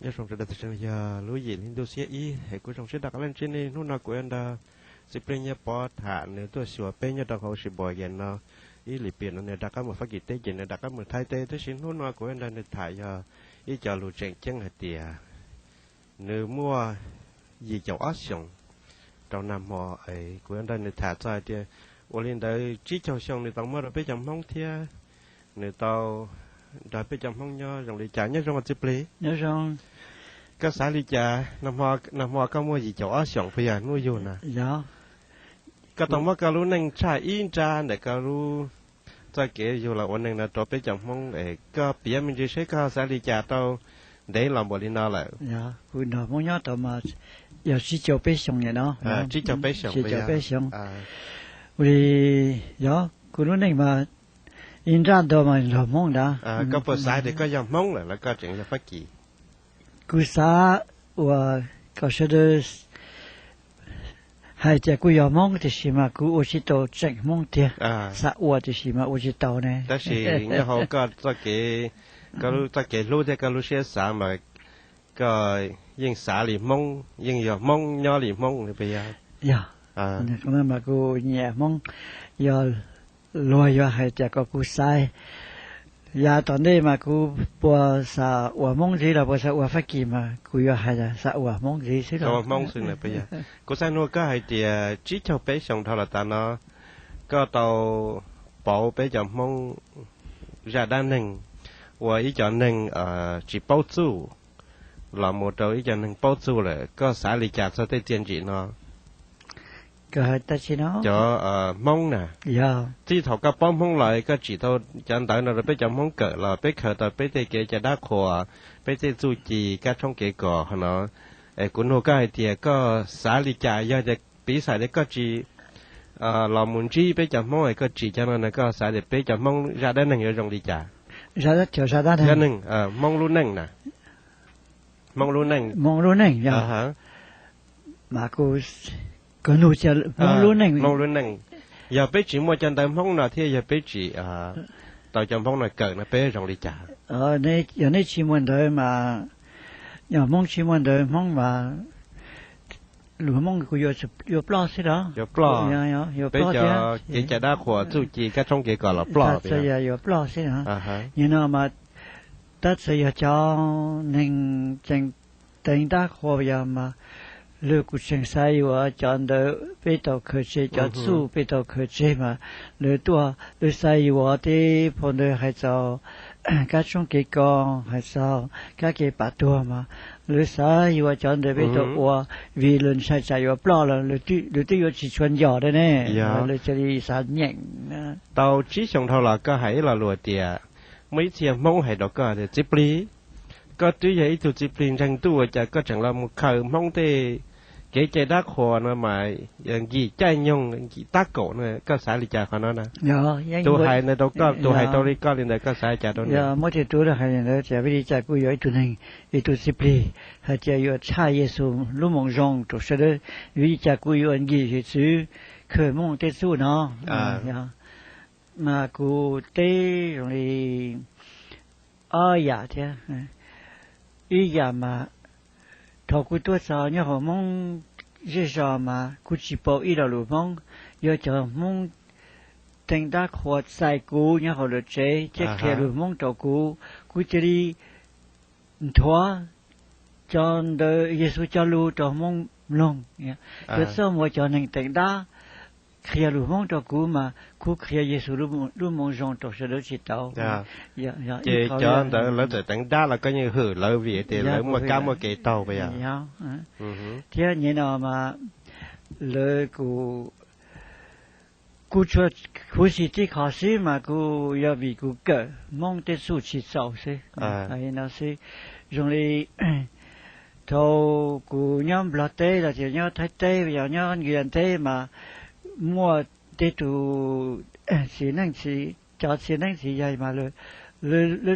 Nyob zoo sawv daws, yog lub yim hli ntuj xiab ib es kuv zoo siab rov qab los ntsib nej. Hnub no kuv yuav nrog txiv plig Nyiaj Pov tham, nws tuaj xyuas peb nyob rau hauv Sheboygan no ib lim piam no, nws rov qab mus Fab Kis teb ces nws rov qab mus Thaib teb, tab sis hnub no kuv yuav nrog nws tham yog ib co lus tseem ceeb hais tias nws muaj yim caum ob xyoos rau nag hmo. Kuv yuav nrog nws tham txog hais tias ua li ntawd tsib caug xyoo nws tau muab rau peb cov Hmoob thiab nws tau nrog peb cov Hmoob nyob zoo li cas. Nyob zoo txiv plig. Koj xav li cas? Nag hmo koj muaj yim caum ob xyoos puas yog hnub yug na? Koj tau muab koj lub neej tshaj ib nrab ntawm koj lub txoj kev yug los ua neeg no rau peb cov Hmoob es koj piav me ntsis seb koj xav li cas tau ntev los npaum li no lawm. Kuv nrog Hmoob nyob tau mas yog tsib caug peb xyoos no. Tsib caug peb xyoos. Ua li, yog kuv lub neej mas ib nrab ntawd mas nrog Hmoob ntag. Koj puas xav tias koj yog Hmoob lawm los koj tseem yog Fab Kis? Kuv xav ua kom sawv daws hais tias kuv yog Hmoob tiam sis mas kuv ua tsis tau tseem Hmoob tiag. Xav ua tiam sis mas ua tsis tau ne. Tab sis nyob hauv koj txoj kev, koj lub txoj kev hlub thiab koj lub siab xav mas koj yeej xav li Hmoob, yeej yog Hmoob nyob li Hmoob puas yog? Yog, mas kuv nyiam Hmoob. Yog luag yuav hais tias kom kuv xaiv, yav tom ntej mas kuv puas xav ua Hmoob ntxiv los puas xav ua Fab Kis mas kuv yuav hais xav ua Hmoob ntxiv xwb. Xav ua Hmoob xwb na puas yog? Kuv xav nug koj hais tias tsib caug peb xyoos dhau los tas no koj tau pauv peb cov Hmoob zaj dab neeg, ua ib cov neeg tsis paub txuj los mus rau ib cov neeg paub txuj lawm, koj xav li cas txog tej txiaj ntsim no? Cov Hmoob na, txij thaum koj paub Hmoob los koj tsim tau cov ntawv no rau peb cov Hmoob kawm los peb khaws tau peb tej kev cai dab qhuas, peb tej txuj ci kab tshoob kev kos qhov no. Es kuv nug koj hais tias koj xav li cas, yog tias piv xam tias koj tsis los mus ntsib peb cov Hmoob es koj tsim cov no na, koj xav tias peb cov Hmoob zaj dab neeg yuav zoo li cas? Dab neeg, Hmoob lub neej na. Hmoob lub neej. Hmoob lub neej, yog mas kuv, kuv nug tias Hmoob lub neej, Hmoob lub neej, yog peb tsis muaj cov ntawv Hmoob no thiab yog peb tsis tau cov Hmoob no kawm no peb zoo li cas? Yog nej tsis muaj ntawv mas, yog Hmoob tsis muaj ntawv Hmoob mas lus Hmoob kuj yuav ploj xwb los? Yuav ploj. Peb cov kev cai dab qhuas, txuj ci, kab tshoob kev kos los ploj. Yuav ploj xwb. Nim no mas tab txawm yog cov neeg tseem teev dab qhuas yog mas lawv kuj tseem xav yuav cov ntawv peb tau khaws tseg, cov txuj peb tau khaws tseg mas lawv tuaj, lawv xav yuav tej phau ntawv hais txog kab tshoob kev kos, hais txog kab ke pam tuag mas lawv xav yuav cov ntawv peb tau ua, vim lawv ntshai tsam yuav ploj los lawv twb yuav tsis tshua nco dab ne. Lawv cia li xav nyeem. Tau tsib xyoos dhau los koj hais ib lo lus tias, muaj ib txhia Hmoob hais rau koj tias, txiv plig, koj twb yog ib tug txiv plig ntseeg ntuj ua cas koj tseem los mus khaws Hmoob tej kev cai dab qhuas no mas nkim caij nyoog nkim tab kaum no, koj xav li cas qhov no na? Tus hais ntawd rau koj, tus hais rau li koj li ntawd koj xav li cas rau nws? Muaj tej tug hais li ntawd tias vim li cas kuv yog ib tug neeg, ib tug txiv plig hais tias yuav tshaj Yexus lub moo zoo rau sawv daws, vim li cas kuv yuav nkim Yexus khaws Hmoob tej txuj no? Mas kuv teb zoo li ob yam thiab. Ib yam mas thaum kuv tuaj txog nyob hauv Hmoob zej zos mas kuv tsis paub ib lo lus Hmoob, yog cov Hmoob teev dab qhuas txais kuv nyob hauv lawv tsev thiab qhia lus Hmoob rau kuv, kuv cia li nthuav cov ntawv Yexus cov lus rau Hmoob mloog. Yuav txog mus ua cov neeg teev dab qhia lus Hmoob rau kuv mas kuv qhia Yexus lub moo zoo rau sawv daws tsis tau. Ces cov ntawd lawv txawm teev dab los koj yeej hwm lawv vim tias lawv muaj kab muaj kev taug puas yog? Thiab nim no mas lawv kuj, kuv tsuas khuv xim tib qho xwb mas kuj yog vim kuv kawm Hmoob tej txuj tsis txaus xwb. No xwb, zoo li thaum kuv nyob Nplog teb los tias nyob Thaib teb, yog nyob Nkias teb mas muaj tej tus txiv neej txiv, cov txiv neej txiv yaig mas lawv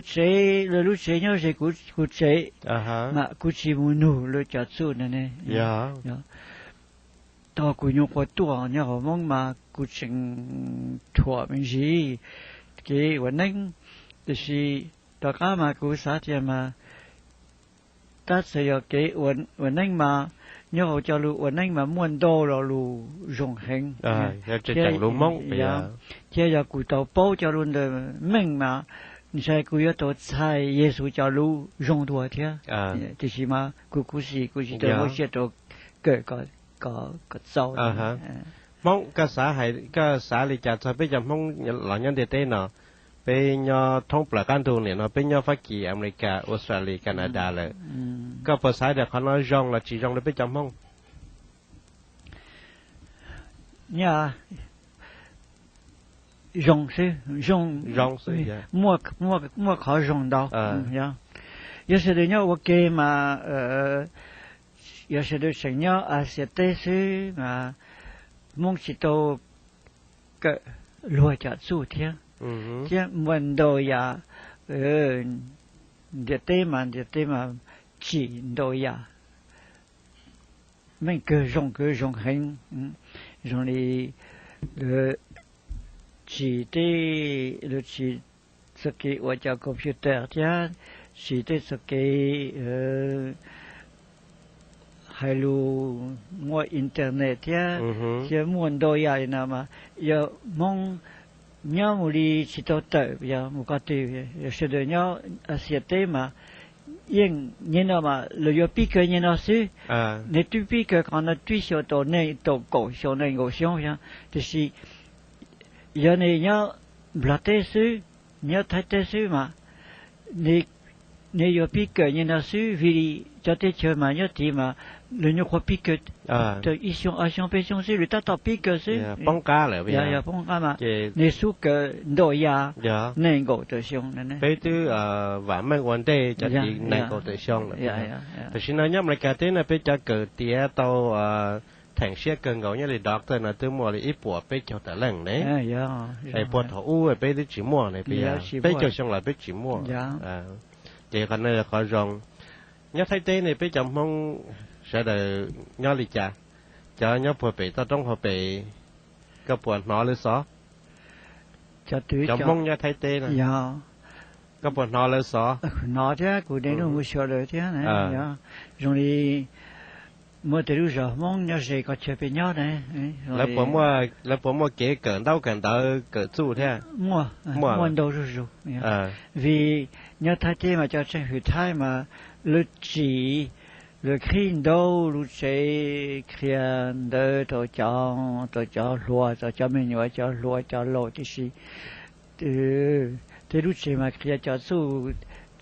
tsev, lawv lub tsev nyob ze kuv tsev, mas kuv tsis mus nug lawv cov txuj na ne. Tau kuv nyuam qhuav tuaj nyob hauv Hmoob mas kuv tseem thuam me ntsis kev ua neej, tiam sis tom qab mas kuv xav tias mas tab txawm yog kev ua neej mas nyob hauv cov lus ua neej mas muaj ntau lo lus zoo heev. Thiab yog kuv tau paub cov lus ntawm meej mas ntshai kuv yuav tau txhais Yexus cov lus zoo dua thiab. Tiam sis mas kuv khuv xim kuv tsis tau muaj siab rau kawm kom txaus. Hmoob, koj xav li cas txog peb cov Hmoob los nyob ntiaj teb no? Peb nyob thoob plaws qab ntug niam no, peb nyob Fab Kis, Amelikas, Australia, Canada lawm. Koj puas xav tias qhov no zoo los tsis zoo rau peb cov Hmoob? Nyaj zoo xwb, zoo, muaj qhov zoo ntau. Yog sawv daws nyob ua ke mas, yog sawv daws tseem nyob Axias teb xwb mas Hmoob tsis tau kawm luag cov txuj thiab, thiab muaj ntau yam, ntiaj teb mas ntiaj teb mas tsim ntau yam meej kawg, zoo kawg, zoo heev, zoo li tsim tej, lawv tsim txoj kev ua cov computer thiab tsim tej txoj kev hais lus muaj internet thiab, thiab muaj ntau yam li no mas yog Hmoob nyob mus li tsis tau tawm, yog mus qhov twg, yog sawv daws nyob Axias teb mas yeej nyem no mas lawv yuav pib kawg nyem no xwb. Nej twb pib kawg qhov no twb xyaum tau nees, tau kaum xyoo nees nkaum xyoo, tiam sis yog nej nyob Nplog teb xwb, nyob Thaib teb xwb mas nej yuav pib kawg nyem no xwb, vim li cov teb chaws mas nyob tid mas lawv nyuam qhuav pib kawg tau ib xyoo ob xyoo peb xyoo xwb lawv tab tom pib kawg xwb. Poob qab lawm, yog poob qab mas nej xub kawg ntau yam nees nkaum tawm xyoo. Peb twb vam meej ua ntej cov tid nees nkaum tawm xyoo lawm. Tam sim no nyob Amelikas teb no peb cov kawm tiav tau theem siab kawg nkaus nyob li doctor no twb muaj li ib puas peb caug tawm leej ne. Es puag thaum ub peb twb tsis muaj ne, peb caug xyoo los peb tsis muaj. Ces qhov no yog qhov zoo. Nyob Thaib teb ne peb cov Hmoob sawv daws nyob li cas? Cov nyob puag pem toj roob hauv pes, koj puas hnov lawv xov? Cov Hmoob nyob Thaib teb no, koj puas hnov lawv xov? Hnov thiab, kuv de lub mus xyuas lawv thiab. Zoo li muaj tej lub zos Hmoob nyob ze qhov chaw peb nyob ne, lawv puas muaj kev kawm ntaub kawm ntawv kawm txuj thiab? Muaj, muaj ntau zuj zus. Vim nyob Thaib teb mas cov tseem hwm Thaib mas lawv tsim, lawv qhib ntau lub tsev qhia ntawv rau cov, rau cov hluas, rau cov me nyuam, cov hluas cov laus, tiam sis tej lub tsev mas qhia cov txuj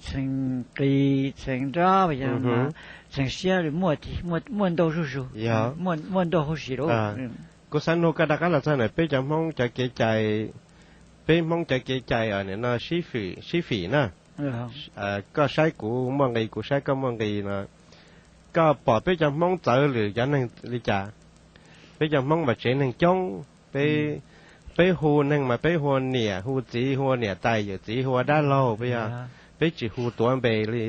txheem qis txheem nrab, txheem siab, muaj ntau zuj zus, muaj ntau hauj sim lawm. Kuv xav nug koj rov qab los txog ntawm peb cov Hmoob cov kev cai, peb Hmoob cov kev cai no sib fim na. Koj saib kuv muaj nqis, kuv saib koj muaj nqis no, koj pom peb cov Hmoob txawv lwm cov neeg li cas? Peb cov Hmoob mas tsev neeg coob, peb, peb hu neeg mas peb hu niam hu txiv, hu niam tais yawm txiv, hu dab laug, peb yog, peb tsis hu tuav npe li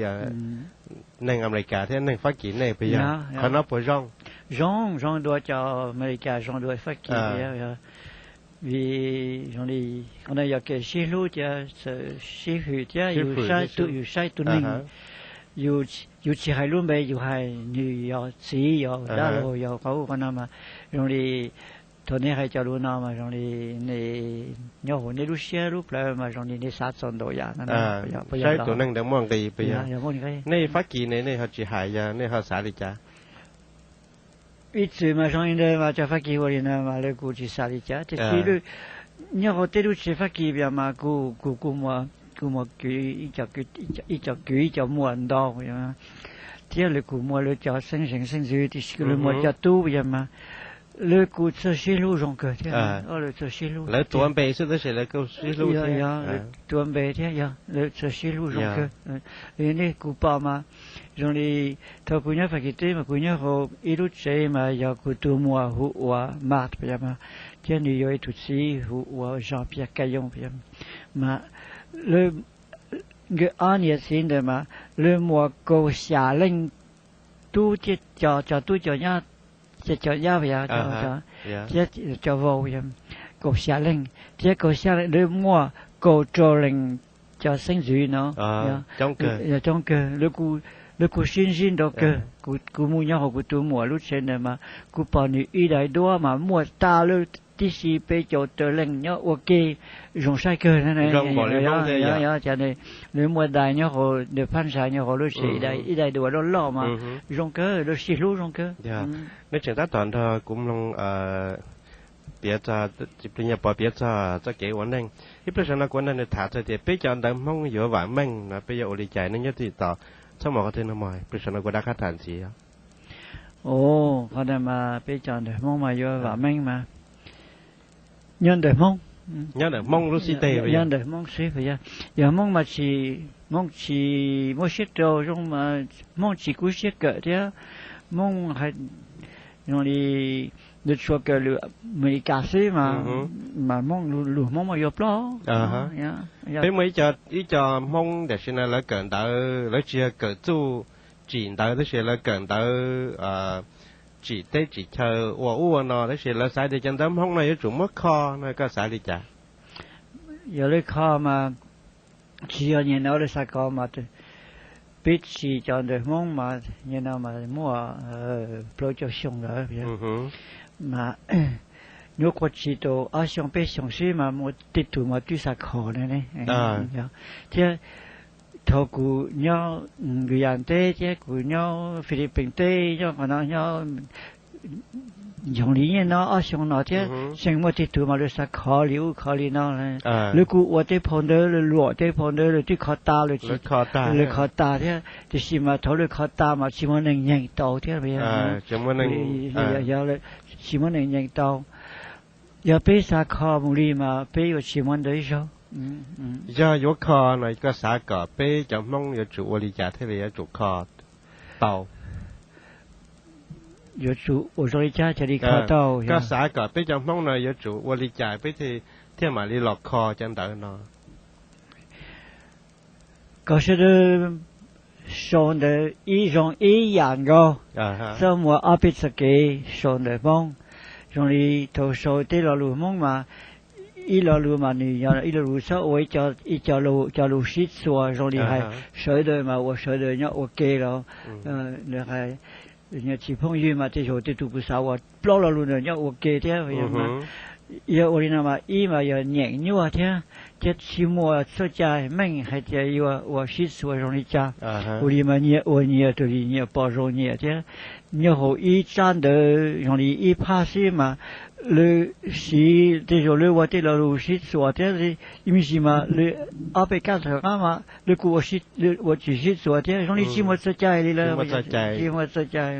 neeg Amelikas thiab neeg Fab Kis nej, peb yog. Qhov no puas zoo? Zoo, zoo dua cov Amelikas, zoo dua Fab Kis. Vim zoo li qhov no yog kev sib hlub thiab sib hwm thiab yus saib tus neeg, yus tsis hais lub npe, yus hais nws yog txiv yog dab laug yog qhov ub qhov no mas zoo li thaum nej hais cov lus no mas zoo li nej nyob hauv nej lub siab lub plawv mas zoo li nej xav txog ntau yam no. Saib tus neeg ntawd muaj nqis, peb yog. Nej Fab Kis ne nej ho tsis hais, yog nej ho xav li cas? Ib txwm mas zoo li ntawd mas cov Fab Kis ua li no mas lawv kuj tsis xav li cas, tiam sis nyob hauv tej lub tsev Fab Kis mas kuv, kuv, kuv muaj ib co kwv ib co muam ntau, thiab lawv kuj muaj lawv cov xeeb zeej xeeb ntxwv, tiam sis lawv muaj cov tub yog mas lawv kuj txawj sib hlub zoo kawg thiab. Lawv tuav npe xwb tab sis lawv kuj sib hlub thiab. Tuav npe thiab yog lawv txawj sib hlub zoo kawg. Nej kuv pom mas zoo li thaum kuv nyob Fab Kis teb mas kuv nyob hauv ib lub tsev mas yog kuv tus muam hu ua Mart, thiab nws yog ib tug txiv hu ua Jean Pierre Caillon, mas lawv, nkawd ob niam txiv ntawd mas lawv muaj kaum xya leej tub thiab cov, cov tub cov nyab, cov nyab thiab cov vauv, kaum xya leej, thiab kaum xya leej lawv muaj kaum rau leej cov xeeb ntxwv no. Yog coob kawg, lawv kuj Lawv kuj sib ntsib ntau kawg. Kuv mus nyob hauv kuv tus muam lub tsev ntawd mas kuv pom nws ib daim duab mas muaj tas lawm tib si peb caug tawm leej nyob ua ke zoo saib kawg. Nws muaj dais nyob hauv, nws phab ntsa nyob hauv lub tsev, ib daim duab loj loj mas zoo kawg, lawv sib hlub zoo kawg. Neb tseem tab tom nrog kuv mloog, piav txog, Pov piav txog txoj kev ua neej. Ib pliag saum no kuv nrog nws tham txog tias peb cov ntawv Hmoob yuav vam meej no peb yuav ua li cas, neb nyob twj ywm tos, txhob mus qhov twg no mog, ib pliag saum no kuv rov qab tham ntxiv. Qhov no mas peb cov ntawv Hmoob mas yuav vam meej mas nyob ntawm Hmoob, nyob ntawm Hmoob lub xib teg, nyob ntawm Hmoob xwb. Yog Hmoob mas tsis, Hmoob tsis muab siab rau zoo, Hmoob tsis kub siab kawm thiab. Hmoob hais zoo li nws tsuas kawm lus Amelikas xwb mas, mas Hmoob lus Hmoob mas yuav ploj. Peb muaj ib co Hmoob tam sim no lawv kawm ntawv, lawv tsis yog kawm txuj tsim ntawv tab sis lawv kawm ntawv tsim teb tsim chaw ua ub ua no, tab sis lawv xav tias cov ntawv Hmoob no yuav tsum muab kho no, koj xav li cas? Yog lawv kho mas tsis yog nyem no lawv xav kho mas, peb tsis cov ntawv Hmoob mas nyem no mas muaj plaub caug xyoo lawm, mas nyuam qhuav tsis tau ob xyoo peb xyoo xwb mas muaj tej tug mas twb xav kho no ne. Thiab thaum kuv nyob Guyana teb thiab kuv nyob Philippines teb, nyob qhov no nyob nyoog li nyem no ob xyoo no thiab tseem muaj tej tug mas lawv xav kho li ub kho li no. Lawv kuj ua tej phau ntawv, lawv luam tej phau ntawv, lawv twb kho tas, lawv tsis, lawv kho tas thiab, tiam sis mas thaum lawv kho tas mas tsis muaj neeg nyeem tau thiab. Tsis muaj neeg nyeem tau. Yog peb xav kho mus li mas peb yuav tsis muaj ntawv ib zaug. Yog yuav kho no koj xav kom peb cov Hmoob yuav tsum ua li cas thiaj li yuav tsum kho tau? Yuav tsum ua zoo li cas thiaj li kho tau? Koj xav kom peb cov Hmoob no yuav tsum ua li cas peb thiaj mam li los kho cov ntawv no? Kom sawv daws sau ntawv ib zoo ib yam nkaus, txoj muag ob peb txoj kev sau ntawv Hmoob. Zoo li thaum sau tej lo lus Hmoob mas ib lo lus mas nws yog ib lo lus txhob ua ib co, ib co lus, cov lus sib txuas zoo li hais sawv daws mas ua sawv daws nyob ua ke los, nws hais nyias tsis phooj ywg mas tej zaum tej tus kuj xav ua plaub lo lus ntawd nyob ua ke thiab. Yog ua li no mas ib mas yog nyeem nyuaj thiab, thiab tsis muaj txoj cai meej hais tias yuav ua sib txuas zoo li cas. Ua li mas nyias ua nyias raws li nyias pom zoo nyias thiab. Nyob hauv ib tsab ntawv zoo li ib phab xwb mas lawv siv tej zaum lawv ua tej lo lus sib txuas thiab, ib me ntsis mas lawv ob peb kab thawv qab mas lawv kuj ua tsis sib txuas thiab, zoo li tsis muaj txoj cai li lawm. Tsis muaj txoj cai.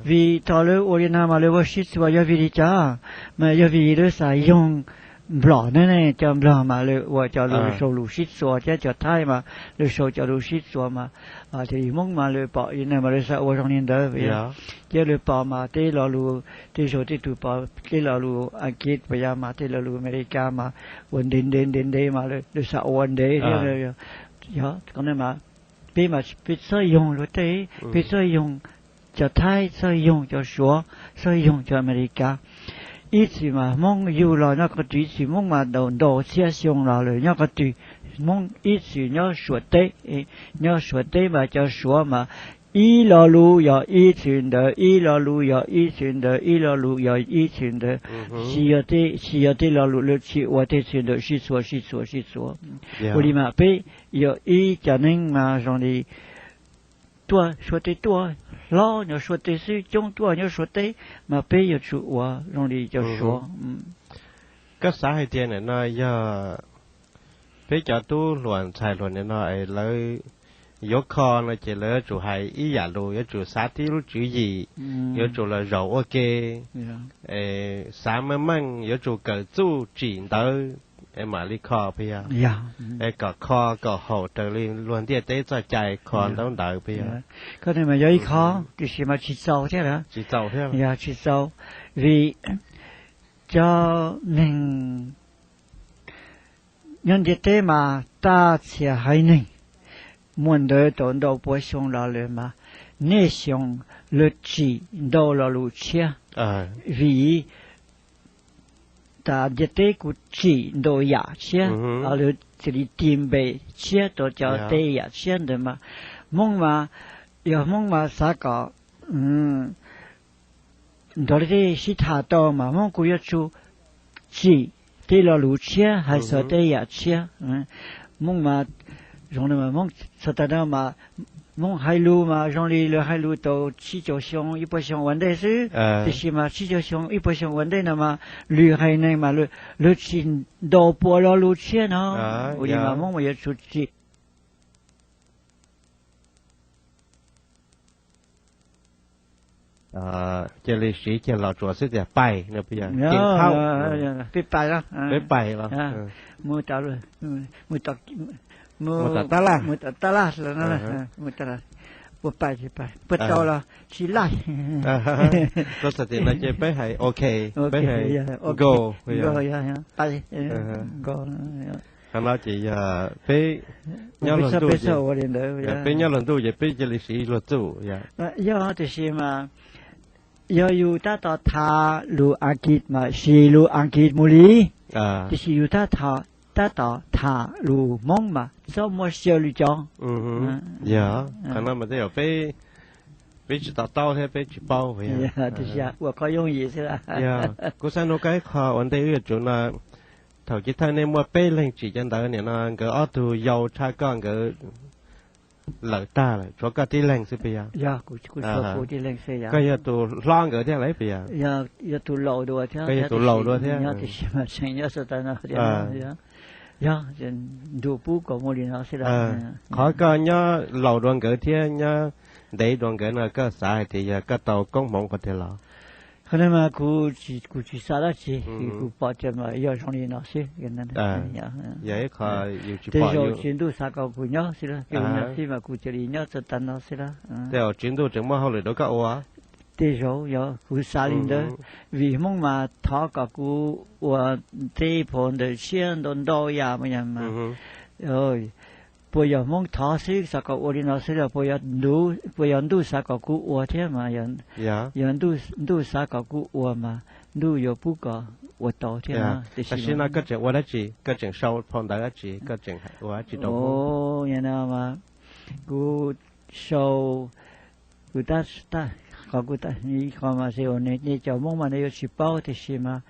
Vim thaum lawv ua li no mas lawv ua sib txuas yog vim li cas? Mas yog vim lawv xav yoog Nplog ne, cov Nplog mas lawv ua cov lus sau lus sib txuas thiab cov Thaib mas lawv sau cov lus sib txuas mas, ces Hmoob mas lawv pom li no mas lawv xav ua zoo li ntawd. Thiab lawv pom mas tej lo lus, tej zaum tej tus pom tej lo lus Askiv puas yog mas tej lo lus Amelikas mas ua ntev ntev ntev ntev mas lawv xav ua ntev thiab. Yog, mas peb mas peb txhob yoog luag tej, peb txhob yoog cov Thaib, txhob yoog cov Suav, txhob yoog cov Amelikas. Ib txwm mas Hmoob yug los nyob qhov twg, ib txwm Hmoob mas ntau ntau txhiab xyoo los lawm nyob qhov twg, Hmoob ib txwm nyob Suav teb. Nyob Suav teb mas cov Suav mas ib lo lus yog ib txwm ntawd, ib lo lus yog ib txwm ntawd, ib lo lus yog ib txwm ntawd. Tsis yog tej, tsis yog tej lo lus lawv tsis ua tej txwm ntawd sib txuas sib txuas sib txuas. Ua li mas peb yog ib cov neeg mas zoo li tuaj Suav teb tuaj, hlob nyob Suav teb xwb, coob tuaj nyob Suav teb, mas peb yuav tsum ua zoo li cov Suav. Koj xav hais tias nim no yog peb cov tub hluas ntxhais hluas nim no es lawv yuav kho no ces lawv yuav tsum hais ib yam lus, yuav tsum xav tib lub tswv yim, yuav tsum los zaum ua ke, xav meej meej, yuav tsum kawm txuj tsim ntawv es mam li kho puas yog? Es kom kho kom haum raws li luag ntiaj teb txoj cai kho ntaub ntawv puas yog? Koj tias mas yog ib qho, tiam sis mas tsis txaus thiab. Tsis txaus thiab. Yog tsis txaus, vim cov neeg nyob ntiaj teb mas tag txhia haiv neeg muaj ntawv tau ntau pua xyoo los lawm mas niaj xyoo lawv tsim ntau lo lus tshiab, vim tas ntiaj teb kuj tsim ntau yam tshiab, lawv thiaj li tig npe tshiab rau cov tej yam tshiab ntawd mas Hmoob mas, yog Hmoob mas xav kom nrog luag tej sib tham tau mas Hmoob kuj yuav tsum tsim tej lo lus tshiab hais txog tej yam tshiab. Hmoob mas, zoo no mas Hmoob txog tag no mas Hmoob hais lus mas zoo li lawv hais lus tau tsib caug xyoo ib puas xyoo ua ntej xwb, tiam sis mas tsib caug xyoo ib puas xyoo ua ntej no mas lwm haiv neeg mas lawv tsim ntau puas lo lus tshiab no. Ua li mas Hmoob mas yuav tsum tsim cia li siv kiag los tsuas xwb tias pais no, peb pais los, mus tom tab laj, mus tom tab laj, ua pais, puas tau los tsis laij. Txog tias no ces peb hais ok, peb hais go, pais, go. Qhov no ces yog peb nyob luag ntuj, peb nyob luag ntuj ces peb cia li siv luag txuj yom. Yog, tiam sis mas yog yus tab tom tham lus Askiv mas siv lus Askiv mus li, tiam sis yus tab tom, tab tom tham lus Hmoob mas txhob muab xyaw li cov. Yog, qhov no mas tej zaum peb, peb tsis to taub thiab peb tsis paub, tiam sis ua qhov yooj yim xwb. Kuv xav nug koj ib qho ua ntej wb yuav tsum no, thaum chiv thawj nej muaj peb leeg tsim cov ntawv, nim no nkawd ob tug yau tshaj koj nkawd lawm tag lawm, tshuav koj tib leeg xwb puas yog? Koj yog tus hlob nkawd thiab lawm puas yog? Koj yog tus laus dua thiab. Yog, ntu pub kom muaj li no xwb. Qhov koj nyob laus dua nkawd thiab nyob ntev dua nkawd no koj xav hais tias yog koj tau koob hmoov qhov twg los? Qhov no mas kuv tsis xav dab tsi, kuv pom tias mas yog zoo li no xwb. Yog ib qho yus tsis pom, tsis ntuj xav kom kuv nyob xwb, kuv nyob xwb mas kuv cia li nyob txog tag no xwb lawm. Tej zaum tswv ntuj tseem muaj hauj lwm rau koj ua. Tej zaum yog kuv xav li ntawd, vim Hmoob mas thov kom kuv ua tej phau ntawv tshiab ntau ntau yam mas, puas yog Hmoob thov xwb xav kom ua li no xwb los puas yog ntuj xav kom kuv ua thiab mas, yog ntuj xav kom kuv ua mas ntuj yuav pub kom ua tau thiab. Tam sim no koj tseem ua dab tsi, koj tseem sau phau ntawv dab tsi, koj tseem ua dab tsi rau Hmoob? Yog no mas kuv sau, kuv tab, qhov kuv tab, ib qho mas xij uas nej cov Hmoob mas nej yuav tsis paub tiam sis mas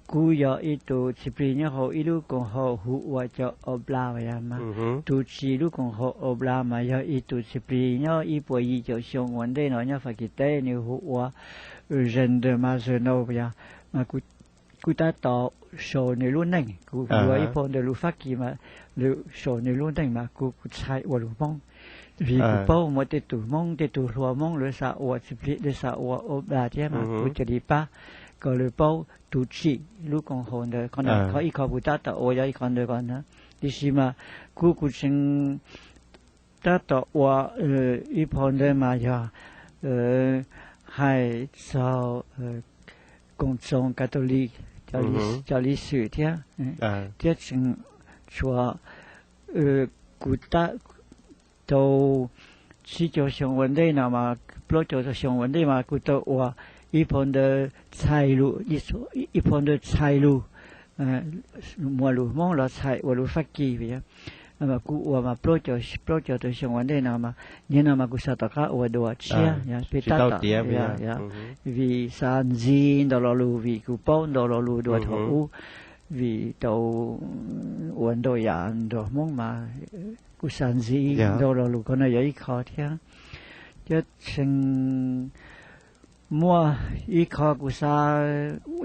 kuv yog ib tug txiv plig nyob hauv ib lub koom haum hu ua cov Obla yog mas, tus tsim lub koom haum Obla mas yog ib tug txiv plig nyob ib puas yim caum xyoo ua ntej no nyob Fab Kis teb, nws hu ua Jean de Mazenod yog mas, kuv tab tom sau nws lub neej, kuv ua ib phau ntawv lus Fab Kis mas, lus sau nws lub neej mas kuv, kuv txhais ua lus Hmoob, vim kuv paub muaj tej tug Hmoob, tej tug hluas Hmoob lawv xav ua txiv plig, lawv xav ua Obla thiab mas kuv cia li pab kom lawv paub tus tsim lub koom haum ntawd. Qhov ib qho kuv tab tom ua yog ib qho ntawd ko na, tiam sis mas kuv, kuv tseem tab tom ua ib phau ntawv mas yog hais txog Koom Txoos Catholic cov li xwm thiab, thiab tseem tshuav, kuv tab, tau tsib caug xyoo ua ntej no mas, plaub caug xyoo ua ntej mas kuv tau ua ib phau ntawv txhais lus, ib phau ntawv txhais lus, muab lus Hmoob los txhais ua lus Fab Kis. Kuv ua mas plaub caug, plaub caug tau xyoo ua ntej no mas, nim no mas kuv xav tom qab ua dua tshiab, peb tab tom, vim xav ntxiv ntau lo lus, vim kuv paub ntau lo lus dua thaum ub, vim tau ua ntau yam nrog Hmoob mas kuv xav ntxiv ntau lo lus, qhov no yog ib qho thiab. Thiab tseem muaj ib qho kuv xav,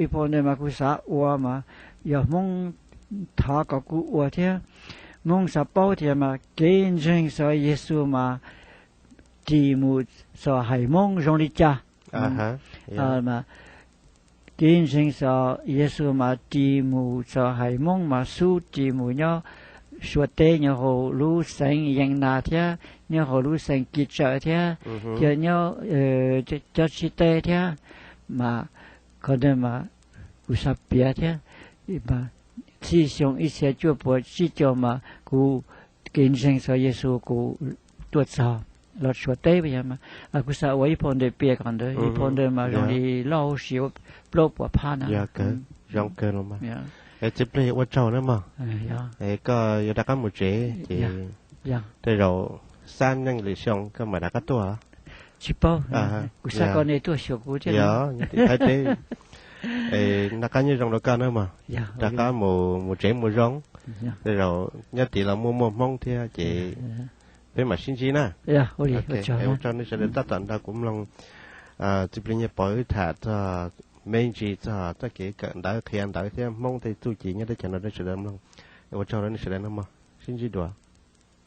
ib phau ntawv mas kuv xav ua mas yog Hmoob thov kom kuv ua thiab. Hmoob xav paub tias mas kev ntseeg txog Yexus mas ris mus txog haiv Hmoob zoo li cas. Kev ntseeg txog Yexus mas ris mus txog haiv Hmoob mas xub ris mus nyob Suav teb, nyob hauv lub xeev Yees Nas thiab nyob hauv lub xeev Kis Tsawm thiab, thiab nyob cov tsis teb thiab. Mas qhov ntawd mas kuv xav piav thiab. Txij xyoo ib txhiab cuaj puas tsib caug mas kuv kev ntseeg txog Yexus kuv tuaj txog los Suav teb, kuv xav ua ib phau ntawv piav qhov ntawd. Ib phau ntawv mas zoo li loj huv si plaub puas phab na. Zoo kawg los mas. Txiv plig, ua tsaug na mog. Koj yuav rov qab mus tsev ces tej zaum Xab neej lwm xyoo koj mam rov qab tuaj. Tsis paub, kuv xav kom nej tuaj xyuas kuv thiab. Yog nyob tim Thaib teb. Noj qab nyob zoo rau koj na mog. Rov qab mus mus tsev mus zoo. Tej zaum nyob tid los muaj muaj Hmoob thiab ces peb mam sib ntsib na. Ua tsaug nej sawv daws tab tom nrog kuv mloog Txiv Plig Nyiaj Pov wb tham txog me ntsis txog txoj kev kawm ntawv qhia ntawv thiab Hmoob tej txuj ci nyob teb chaws no rau nej sawv daws mloog. Ua tsaug rau nej sawv daws no mog, sib ntsib dua.